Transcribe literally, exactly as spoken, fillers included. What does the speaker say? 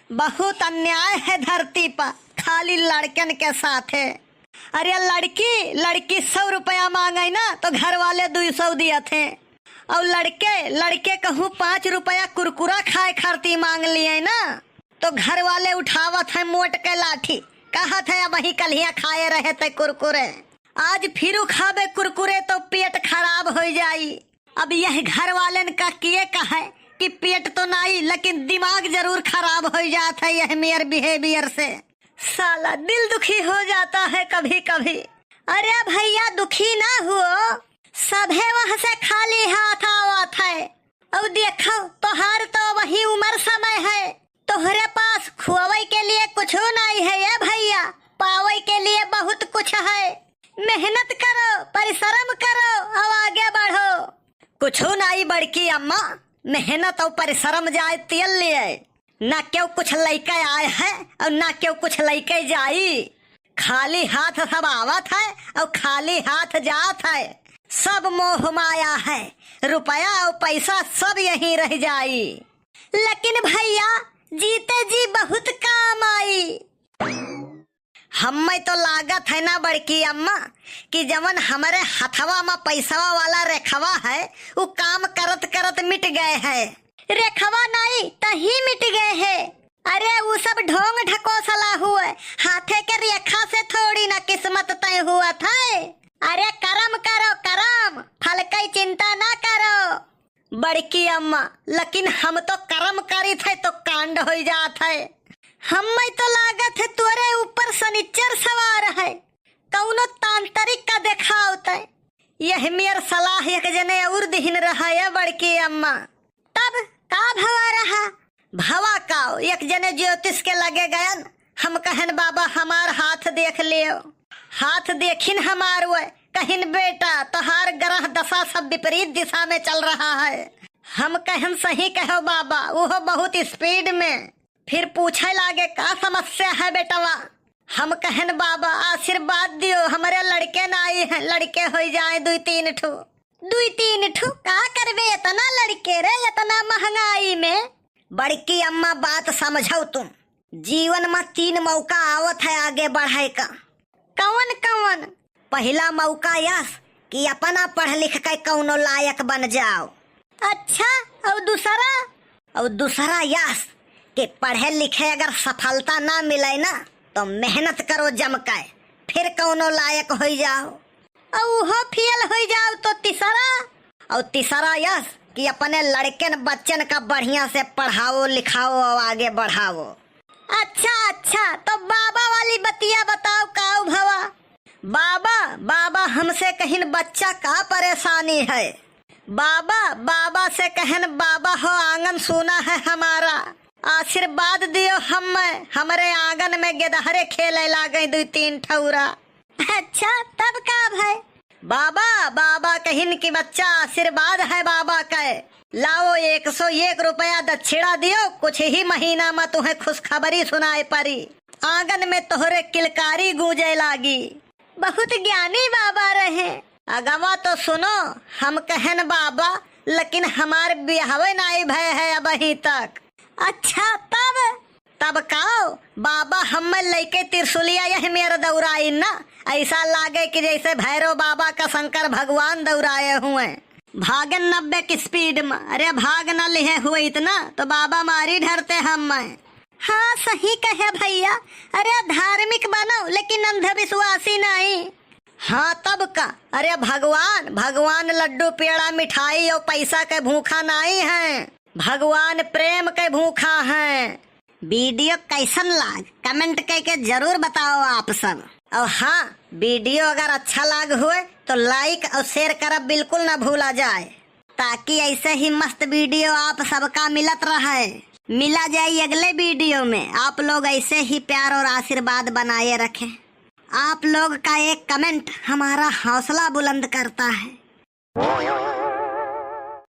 बहुत अन्याय है धरती पर, खाली लड़कन के साथे। अरे लड़की, लड़की सौ रुपया मांगे ना तो घर वाले दुई सौ दियत हैं, और लड़के, लड़के कहूँ पाँच रुपया कुरकुरा खाए खातिर मांग लिए ना तो घर वाले उठावत हैं मोट के लाठी, कहत हैं अबहीं कल्हिया खाए रहे थे कुरकुरे, आज फिरू खाबे कुरकुरे तो पेट खराब होइ जाई। अब यह घर वालन का किए कहे कि पेट तो नाई लेकिन दिमाग जरूर खराब होइ जात है यह मेर behaviour से। साला दिल दुखी हो जाता है कभी कभी। अरे भइया दुखी ना हुओ, सभे वहाँ से खाली हाथ आवत है। अउ देखो तोहार तो वही उमर समय है, तोहरे पास खुआवे के लिए कुछू नाई है ए भइया, पावे के लिए बहुत कुछ है। मेहनत करो, परिश्रम करो, अउ आगे बढ़ो। कुछू नाई बड़की अम्मा, मेहनत अउ परिश्रम जाए तेल लिए, ना केउ कुछ लइके आए है अउ ना केउ कुछ लइके जाई। खाली हाथ सब आवत है अउ खाली हाथ जात है। सब मोह माया है, रुपया अउ पैसा सब यहीं रह जाई। लेकिन भइया जीते जी बहुत काम आई। हम्मे तो लागत है ना बड़की अम्मा कि जवन हमरे हथवा मा पैसवा वाला रेखवा है, उ काम करत करत मिट गए है। रेखवा नाई, तहीं मिट गए है। अरे उ सब ढोंग ढकोसला हुए, हाथे के रेखा से थोड़ी ना किस्मत तय हुआ था। अरे करम करो करम, फल की चिंता ना करो। बड़की अम्मा, लेकिन हम तो करम करित है तो कांड होइ जात है। हम्मे तो लागत है तोरे ऊपर सनिचर सवार है, कउनो तांत्रिक का देखावत है। यह मेर सलाह एक जने और दिहिन रहा है बड़की अम्मा। तब का भवा रहा? भवा का, एक जने ज्योतिष के लगे गयन, हम कहन बाबा हमार हाथ देख लेव। हाथ देखिन हमार वे, कहिन बेटा तोहार ग्रह दशा सब विपरीत दिशा में चल रहा है। हम कहन सही कहो बाबा, उहो बहुत speed में। फिर पूछे लागे का समस्या है बेटवा? हम कहन बाबा आशीर्वाद दियो, हमरे लड़के नाई हैं, लड़के होइ जाए दुई तीन ठो। दुई तीन ठो का करबे इतना लड़के रे, इतना महंगाई में? बड़की अम्मा बात समझो तुम, जीवन मा तीन मौका आवत है आगे बढ़े का। कवन कवन? पहिला मौका यस कि अपना पढ़ लिख के कउनो लायक बन जाओ। अच्छा, अउ दूसरा? अउ दूसरा यस कि पढ़े लिखे अगर सफलता ना मिले ना तो मेहनत करो जम के, फिर कउनो लायक होइ जाओ। अउ उहो फेल होइ जाओ तो तीसरा? अउ तीसरा यस कि अपने लड़कन बच्चन का बढ़िया से पढ़ाओ लिखाओ अउ आगे बढ़ाओ। अच्छा अच्छा, तो बाबा वाली बतिया बताओ काऊ भवा? बाबा, बाबा हमसे कहिन बच्चा का परेशानी है? बाबा, बाबा से कहन बाबा हो आंगन सूना है हमारा, आशीर्वाद दियो हम्मे, हमरे आंगन में गेदहरे खेले लागे दुई तीन ठौरा। अच्छा, तब का भय? बाबा, बाबा कहिन कि बच्चा आशीर्वाद है बाबा के, लाओ एक सौ एक रुपया दक्षिणा दियो, कुछ ही महीना में तुहें खुशखबरी सुनाए परी। आंगन में तोहरे किलकारी गूंजे लागी। बहुत ज्ञानी बाबा रहे। अगवा तो सुनो, हम कहन बाबा, लेकिन हमार बियाहवे नाई भय है अबहीं तक। अच्छा, तब? तब काओ, बाबा हम्मे लइके त्रिशूलिया यह मेर दौड़ाइन ना, ऐसा लागे कि जैसे भैरव बाबा का शंकर भगवान दौड़ाए हुए। भागन नब्बे की speed में, अरे भाग न लिहे हुए इतना, तो बाबा मारी डरते हम्मे। हाँ, सही कहे भैया, अरे धार्मिक बनो, लेकिन अंधविश्वासी नहीं। हाँ, तब का, अरे भगवान, भगवान लड्डू पेड़ा मिठाई और पैसा के भूखा नाई है, भगवान प्रेम के भूखा है। Video कैसन लाग, comment कइके जरूर बताओ आप सब। और हाँ, video अगर अच्छा लाग हुए तो like और share करब बिल्कुल ना भूला जाए, ताकि ऐसे ही मस्त video आप सबका मिलत रहे। मिला जाए अगले video में। आप लोग ऐसे ही प्यार और आशीर्वाद बनाए रखें। आप लोग का एक comment हमारा हौसला बुलंद करता है।